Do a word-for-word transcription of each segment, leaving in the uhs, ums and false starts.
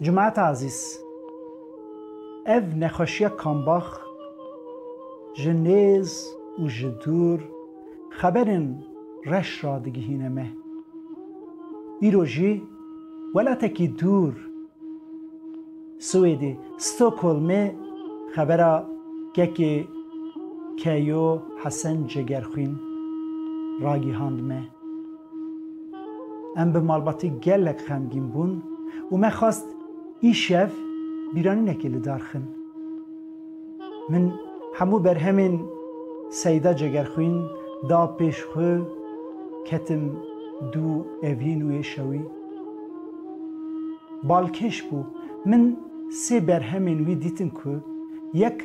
Cemaeta ezîz, ev nexweşiya kambax ji nêz û ji dûr xeberên reş radigihîne me. Îro jî welatekî dûr, Swêdê, Stockholmê xebera kekê Keyo Hesen Cegerxwîn ragihand me. Em bi malbatî gelek xemgîn bûn û me xwest îşev bîranînekê li dar xin. Min hemû berhemên Seyda Cegerxwîn da pêş xwe, ketim dû evîn û ê şewî. Balkêş bû. Min sê berhemên wî dîtin ku yek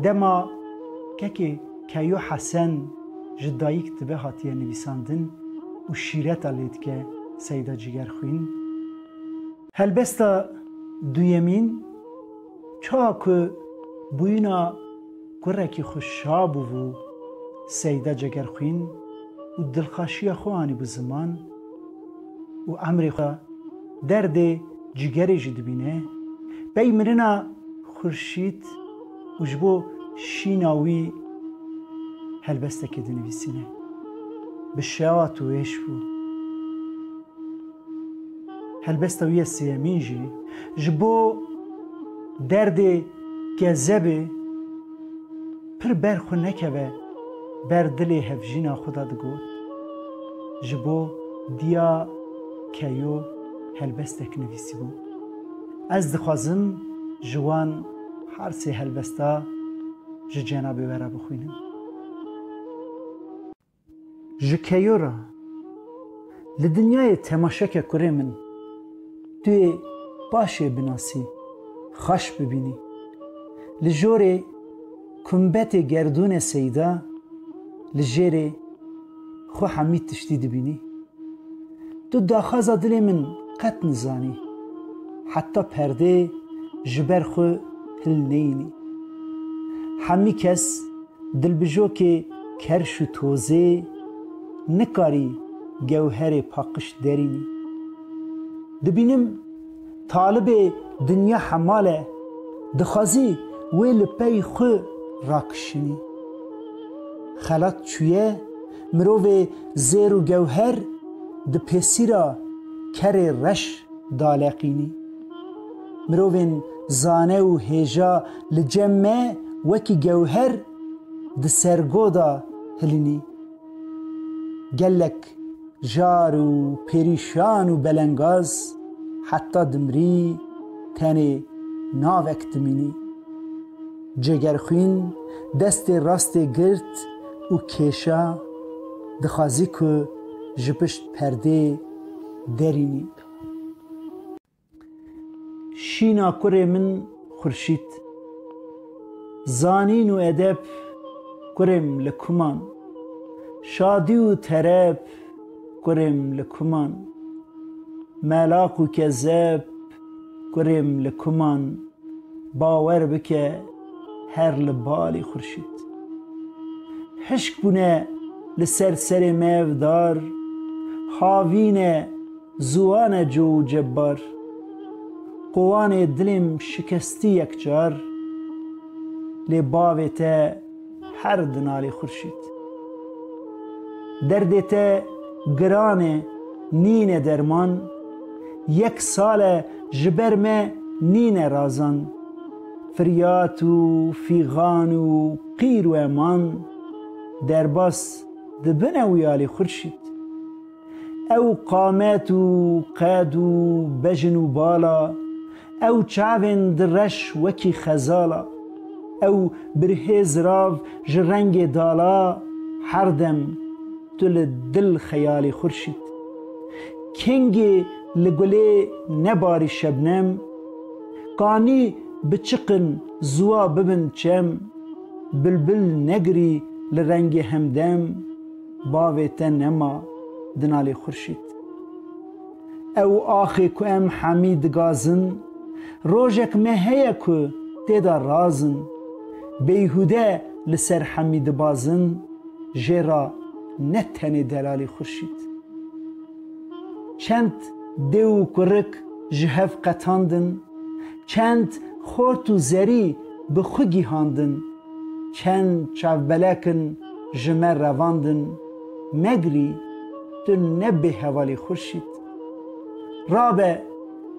dema kekê Keyo Hesen ji dayik dibe hatiye nivîsandin û şîreta lê dike Seyda Cigerxwîn. Helbesta duyemîn, çawa ku bûyîna kurekî xwe şa bûbû, Seyda Cegerxwîn û dilxweşiya xwe anîbû ziman û emrê xwe derdê cigerê jî dibîne, pey mirina Xurşîd û ji bo şîna wî helbestekê dinivîsîne. Bi şewat û êş bû. Helbesta wî ya sêyemîn jî ji bo derdê kezebê pir ber xwe nekeve ber dilê hevjîna xwe de digot, ji bo diya Keyo helbestek nivîsîbû. Ez dixwazim ji wan her sê helbesta ji cenabê we re bixwînim. Ji Keyo re. Li dinyayê temaşeke kurê min, tu yê paşê binasî, xweş bibînî. Li jorê kumbetê gerdûnê Seyda, li jêrê xwe hemî tiştî dibînî. Tu daxwaza dilê min qet nizanî, heta perdê ji ber xwe hilneyînî. Hemî kes dilbijokê kerş û tozê, nikarî gewherê paqij derînî. Dibînim talibê dinya hemal e, dixwazî wê li pey xwe rakişînî. Xelat çûye, mirovê zêr û gewher di pêsîra kerê reş daleqînî. Mirovên zane û hêja li cem me wekî gewher di sergo de hilinî. Gelek jar û perîşan û belengaz, heta dimrî tenê navek dimînî. Cegerxwîn destê rastê girt û kêşa, dixwazî ku ji pişt perdê derînî. Şîna kurê min Xurşîd. Zanîn û edeb kurêm li kuman. Şadî û tereb kurêm li kuman. Melaq û kezeb kurêm li kuman. Bawer bike her li balî Xurşîd. Hişk bûne li ser serê me ev dar, havîne ziwane co û cebbar. Qowanê dilêm şikestî yekcar, lê bavê te her dinalê Xurşîd. Derdê te giran e, nîne derman, yek sal e ji ber me nîne razan. Firyat û fîxan û qîr û eman, derbas dibine wî alî Xurşîd. Ew qamet û qed û bejn û bala, ew çavên di reş wekî xezala, ew birhêz rav ji rengê dala, her dem tu li dil xeyalî Xurşîd. Kengê li gulê nebarî şebnem, kanî biçiqin ziwa bibin çem, bilbil negirî li rengê hemdem, bavê te nema dinalê Xurşîd. Ew axê ku em hemî digazin, rojek me heye ku tê de razin, beyhûde li ser hemî dibazin, jê re ne tenê delalî Xurşîd. Çend dê û kurik ji hev qetandin, çend xort û zerî bi xwe gihandin, çend çavbelek in ji me revandin, megirî tu ne bê hevalî Xurşîd. Rabe,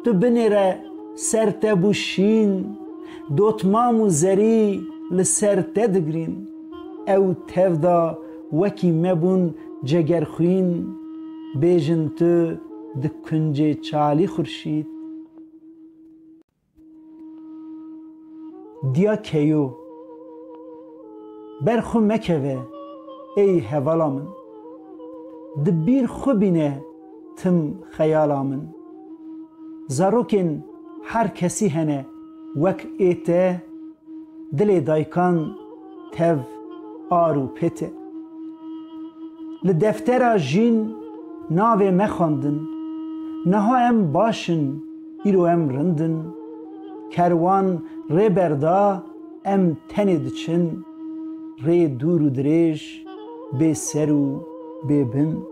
tu binêre ser te bû şîn, dotmam û zerî li ser te digirîn. Ew tev da wekî me bûn cegerxwîn, bêjin tu di kuncê çalî Xurşîd. Diya Keyo. Ber xwe mekeve, ey hevala min. Di bîr xwe bîne tim xeyala min. Zarokên her kesî hene wek ê te, dilê daykan tev ar û pêt e. Li deftera jîn navê me xwendin. Niha em baş in, îro em rind in. Kerwan rê berda, em tenê diçin. Rê dûr û dirêj, bê ser û bê bin.